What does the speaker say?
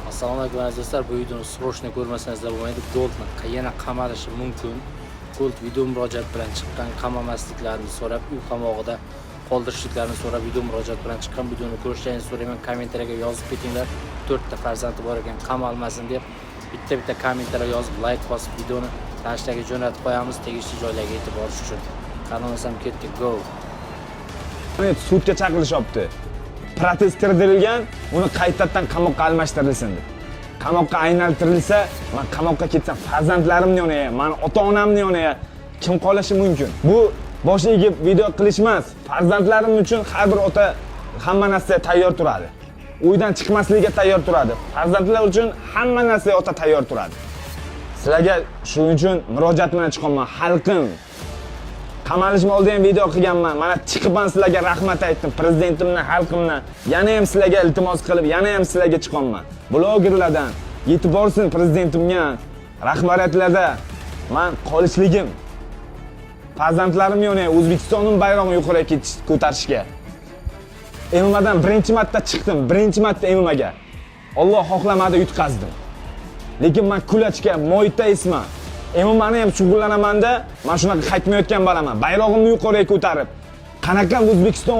Assalomu alaykum, aziz do'stlar. Bu videoni срочно ko'rmasangizlar bo'lmaydi. Goldni yana qamalishi mumkin. Gold video murojaat bilan chiqqan, qamamasliklarini so'rab, uy qamog'ida qoldirishliklarini so'rab video murojaat bilan chiqqan. Videoni ko'rishlaringizni so'rayman. Kommentariyaga yozib ketinglar. To'rtta farzandi bor ekan, qamalmasin deb bitta-bitta kommentariya yozib, layk bosib, videoni tanishlarga jo'natib qo'yamiz, tegishli joylarga yetib borish uchun. Qani bo'lmasam ketdik, go. Sudga chaqirishyapti. Protest kirdirilgan, uni qaytadan qamoqqa almashtirilsin deb. Qamoqqa aylantirilsa, man qamoqqa ketsam, farzandlarimni yoniga, mani ota-onamni yoniga kim qolishi mumkin? Bu bosh egib video qilish emas. Farzandlarim uchun har bir ota hamma narsaga tayyor turadi. Uydan chiqmaslikka tayyor turadi. Farzandlar uchun hamma narsaga ota tayyor turadi. Sizlarga shuning uchun murojaat bilan chiqyapman. Xalqim, qamalishim oldin ham video qilganman. Mana chiqib ham sizlarga rahmat aytdim, prezidentimdan, xalqimdan. Yana ham sizlarga iltimos qilib, yana ham sizlarga chiqyapman. Blogerlardan yetib borsin prezidentimga, rahbariyatlarda man qolishligim, farzandlarim yoniga, O'zbekistonning bayrog'ini yuqoriga ko'tarishga. MMAdan birinchi marta chiqdim, birinchi marta MMAga. Alloh xohlamadi, yutqazdim. Lekin man кулачка, muaytayisman. MMAni ham shug'ullanamanda, man shunaqa qaytmayotgan bolaman. Bayrog'imni yuqoriga ko'tarib, qanaqa O'zbekiston